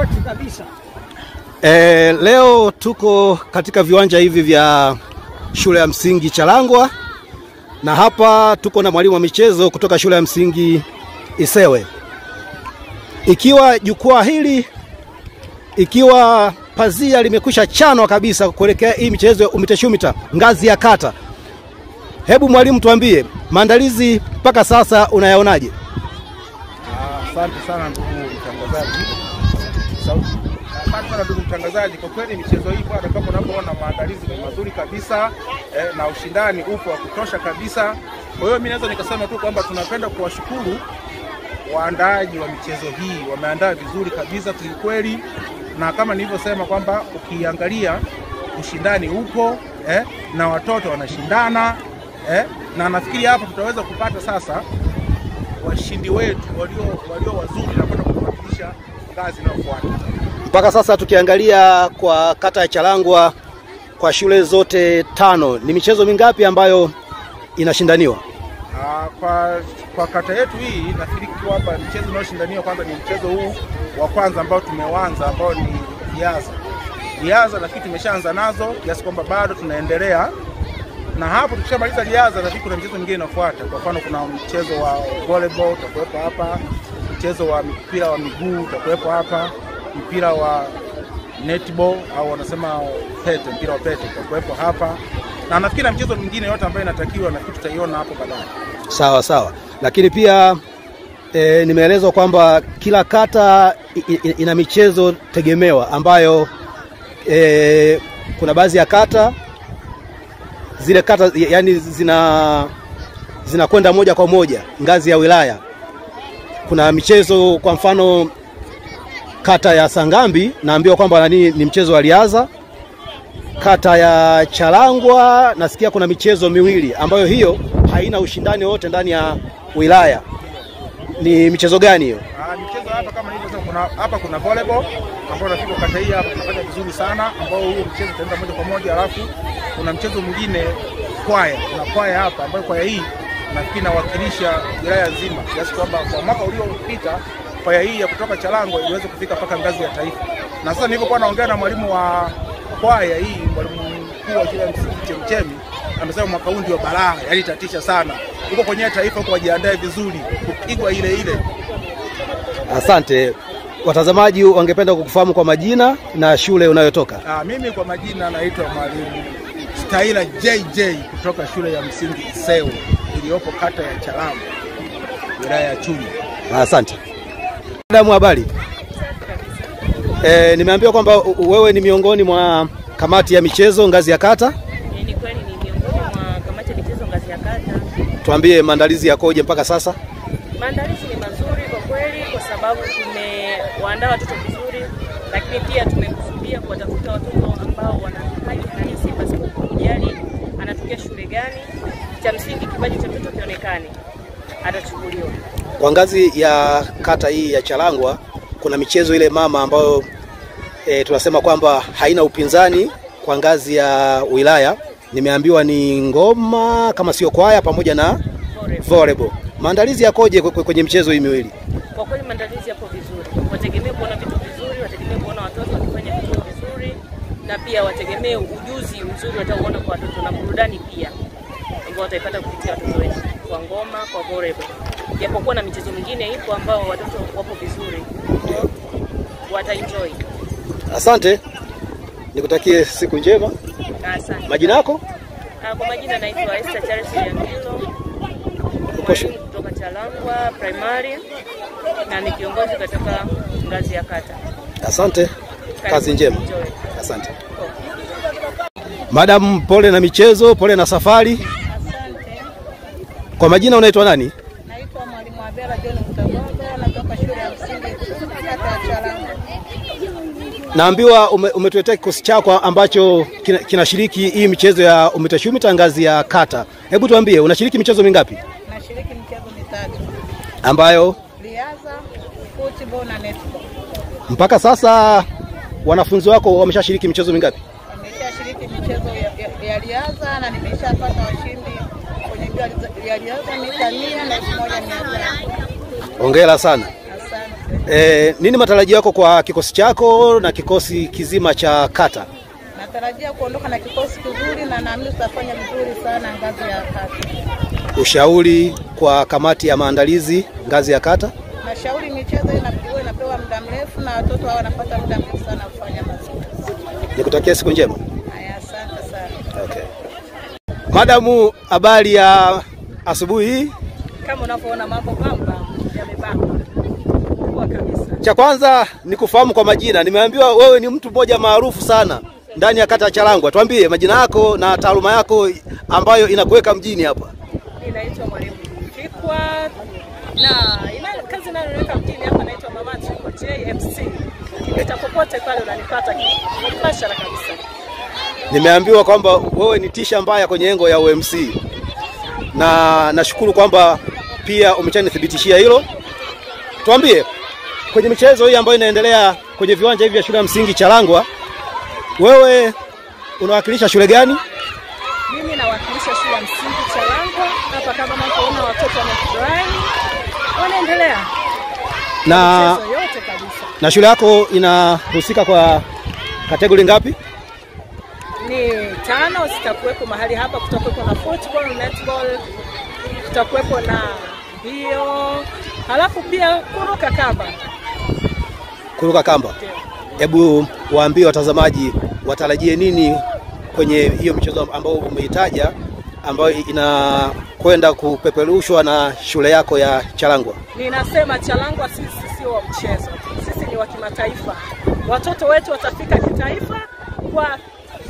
Kwetu kabisa. Leo tuko katika viwanja hivi vya shule ya msingi Chalangwa, na hapa tuko na mwalimu wa michezo kutoka shule ya msingi Isewe. Ikiwa jukwaa hili, ikiwa pazia limekwisha chanwa kabisa kuelekea hii michezo ya UMITA-SHUMITA ngazi ya kata. Hebu mwalimu tuambie, maandalizi mpaka sasa unayaonaje? Asante sana ndugu mtangazaji. Asante sana ndugu mtangazaji, kwa kweli michezo hii bwana, kama unavyoona maandalizi ni mazuri kabisa, na ushindani upo wa kutosha kabisa. Kwa hiyo mimi naweza nikasema tu kwamba tunapenda kuwashukuru waandaaji wa michezo hii, wameandaa vizuri kabisa kiukweli, na kama nilivyosema kwamba ukiangalia ushindani upo, na watoto wanashindana, na nafikiri hapa tutaweza kupata sasa washindi wetu walio wazuri na kwenda kuwakilisha ngazi inayofuata. Mpaka sasa tukiangalia kwa kata ya Chalangwa kwa shule zote 5, ni michezo mingapi ambayo inashindaniwa? Kwa kata yetu hii nafikiri kwamba michezo inayoshindaniwa kwanza ni mchezo huu wa kwanza ambao tumeanza, ambao ni riadha. Riadha nafikiri tumeshaanza nazo kiasi kwamba bado tunaendelea, na hapo tukishamaliza riadha nafikiri kuna michezo mingine inafuata. Kwa mfano kuna mchezo wa volleyball utakuwepo hapa, mchezo wa mpira wa miguu utakuwepo hapa, mpira wa netball au wanasema pete, mpira wa pete utakuwepo hapa, na nafikiri na mchezo mingine yote ambayo inatakiwa nafikiri tutaiona hapo baadaye. Sawa sawa. Lakini pia nimeelezwa kwamba kila kata ina michezo tegemewa ambayo kuna baadhi ya kata, zile kata yani zinakwenda moja kwa moja ngazi ya wilaya. Kuna michezo kwa mfano kata ya Sangambi naambiwa kwamba ni mchezo wa riadha. Kata ya Chalangwa nasikia kuna michezo miwili ambayo hiyo haina ushindani wote ndani ya wilaya. Ni michezo gani hiyo? Michezo hapa kama nilivyosema, hapa kuna volleyball ambao nafikiri kata hii hapa tunafanya vizuri sana, ambao huo mchezo utaenda moja kwa moja. Alafu kuna mchezo mwingine kwaya, kuna kwaya hapa ambayo kwaya hii nafikiri inawakilisha wilaya nzima, kiasi kwamba kwa mwaka uliopita kwaya hii ya kutoka Chalangwa iliweza kufika mpaka ngazi ya taifa. Na sasa nilipokuwa naongea na mwalimu wa kwaya hii, mwalimu mkuu wa shule ya msingi Chemchemi, amesema mwaka huu ndio balaa, yaani tatisha sana. Huko kwenye taifa huko wajiandae vizuri kupigwa ile ile. Asante. Watazamaji wangependa kukufahamu kwa majina na shule unayotoka. Mimi kwa majina naitwa Mwalimu Staila JJ kutoka shule ya msingi Isewe iliyopo kata ya Chalangwa, wilaya ya Chunya. Asante. Madamu, habari? Nimeambiwa kwamba wewe ni miongoni mwa kamati ya michezo ngazi ya kata. Ni kweli ni miongoni mwa kamati ya michezo ngazi ya kata. Tuambie maandalizi yakoje mpaka sasa? Maandalizi ni mazuri kwa kweli, kwa sababu tumewaandaa watoto vizuri, lakini pia tumekusudia kuwatafuta watoto ambao wana vipaji halisi pasipo kujali anatokea shule gani. Cha msingi kipaji cha mtoto kionekane, atachukuliwa. Kwa ngazi ya kata hii ya Chalangwa kuna michezo ile mama ambayo tunasema kwamba haina upinzani kwa ngazi ya wilaya. Nimeambiwa ni ngoma kama sio kwaya pamoja na volleyball. Maandalizi yakoje kwenye michezo hii miwili? Kwa kweli maandalizi yapo vizuri. Wategemee kuona vitu vizuri, wategemee kuona watoto wakifanya vitu vizuri, na pia wategemee ujuzi mzuri watauona kwa watoto na burudani pia ambao wataipata kupitia watoto wetu kwa ngoma, kwa volleyball. Japokuwa na michezo mingine ipo ambao watoto wapo vizuri, wataenjoy. Asante. Nikutakie siku njema. Asante. Majina yako? Kwa majina naitwa Esther Charles Yangilo, kutoka Chalangwa Primary na ni kiongozi katika ngazi ya kata. Asante. Kazi njema. Asante. Madam, pole na michezo, pole na safari. Asante. Kwa majina unaitwa nani? Naitwa Mwalimu Abela John Mtagongo, natoka shule ya msingi kata ya Chalangwa. Naambiwa umetuletea kikosi chako ambacho kinashiriki hii michezo ya UMITA-SHUMITA ngazi ya kata. Hebu tuambie, unashiriki michezo mingapi? Nashiriki michezo mitatu. Ambayo? Riadha, football na netball. Mpaka sasa wanafunzi wako wameshashiriki michezo mingapi? Wameshashiriki michezo ya riadha na nimeshapata washindi kwenye mbio ya riadha mita 100 na 1500. Hongera sana. Asante. Nini matarajio yako kwa kikosi chako na kikosi kizima cha kata? Natarajia kuondoka na kikosi kizuri na naamini tutafanya vizuri sana ngazi ya kata. Ushauri kwa kamati ya maandalizi ngazi ya kata? Nashauri michezo inapewa muda mrefu na watoto hao wanapata muda mrefu sana kufanya mazoezi. Nikutakia siku njema. Haya, asante sana. Okay. Madamu, habari ya asubuhi hii? Kama unavyoona mambo pamba yamebamba. Kwa kabisa. Cha kwanza ni kufahamu kwa majina. Nimeambiwa wewe ni mtu mmoja maarufu sana ndani ya kata ya Chalangwa. Tuambie majina yako na taaluma yako ambayo inakuweka mjini hapa. Ninaitwa Mwalimu Fikwa na kazi inayoniweka mjini hapa naitwa Mama Chiko JMC. Ukipita popote pale unanipata mbashara kabisa. Nimeambiwa kwamba wewe ni tisha mbaya kwenye engo ya UMC. Na nashukuru kwamba pia umeshanithibitishia hilo. Tuambie, kwenye michezo hii ambayo inaendelea kwenye viwanja hivi vya shule ya msingi Chalangwa, wewe unawakilisha shule gani? Mimi nawakilisha shule ya msingi Chalangwa. Hapa kama mnapoona watoto wamefurahi, wanaendelea na michezo yote kabisa. Na shule yako inahusika kwa kategori ngapi? Ni 5. Zitakuwepo mahali hapa, kutakuwepo na football, netball, kutakuwepo na mbio, halafu pia kuruka kamba. Kuruka kamba. Hebu waambie watazamaji watarajie nini kwenye hiyo michezo ambayo umeitaja ambayo inakwenda kupeperushwa na shule yako ya Chalangwa. Ninasema Chalangwa sisi sio wa mchezo, sisi ni wa kimataifa. Watoto wetu watafika kitaifa kwa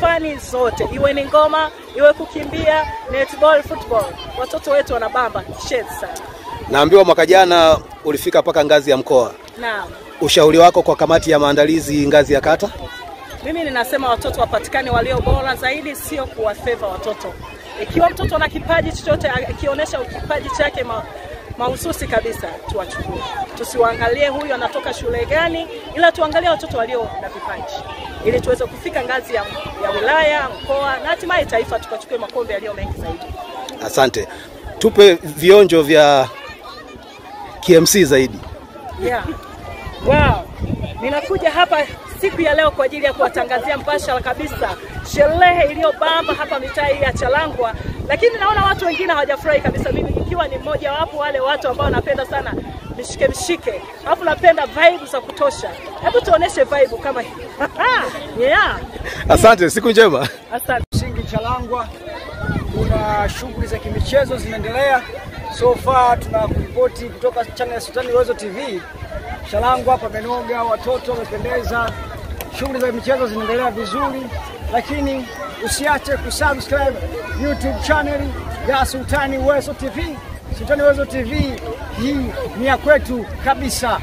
fani zote, iwe ni ngoma, iwe kukimbia, netball, football. Watoto wetu wanabamba kishenzi sana. Naambiwa mwaka jana ulifika paka ngazi ya mkoa. Naam. Ushauri wako kwa kamati ya maandalizi ngazi ya kata? Mimi ninasema watoto wapatikane walio bora zaidi, sio kuwafeva watoto. Ikiwa mtoto ana kipaji chochote, akionyesha kipaji chake mahususi kabisa, tuwachukue. Tusiwaangalie huyu anatoka shule gani, ila tuangalie watoto walio na vipaji ili tuweze kufika ngazi ya wilaya, mkoa na hatimaye taifa, tukachukue makombe yaliyo mengi zaidi. Asante. Tupe vionjo vya KMC zaidi. Yeah. Wow. Ninakuja hapa siku ya leo kwa ajili ya kuwatangazia mbashara kabisa sherehe iliyobamba hapa mitaa ya Chalangwa, lakini naona watu wengine hawajafurahi kabisa. Mimi ikiwa ni mmoja wapo wale watu ambao napenda sana mishike mishike, alafu napenda vibe za kutosha. Hebu tuoneshe vibe kama hii. Yeah. Asante, siku njema. Asante. Msingi Chalangwa kuna shughuli za kimichezo zinaendelea. So far tunakuripoti kutoka channel ya Sultani Uwezo TV. Chalangwa pamenoga, watoto wamependeza, shughuli za michezo zinaendelea vizuri, lakini usiache kusubscribe YouTube channel ya Sultani Uwezo TV. Sultani Uwezo TV hii ni ya kwetu kabisa.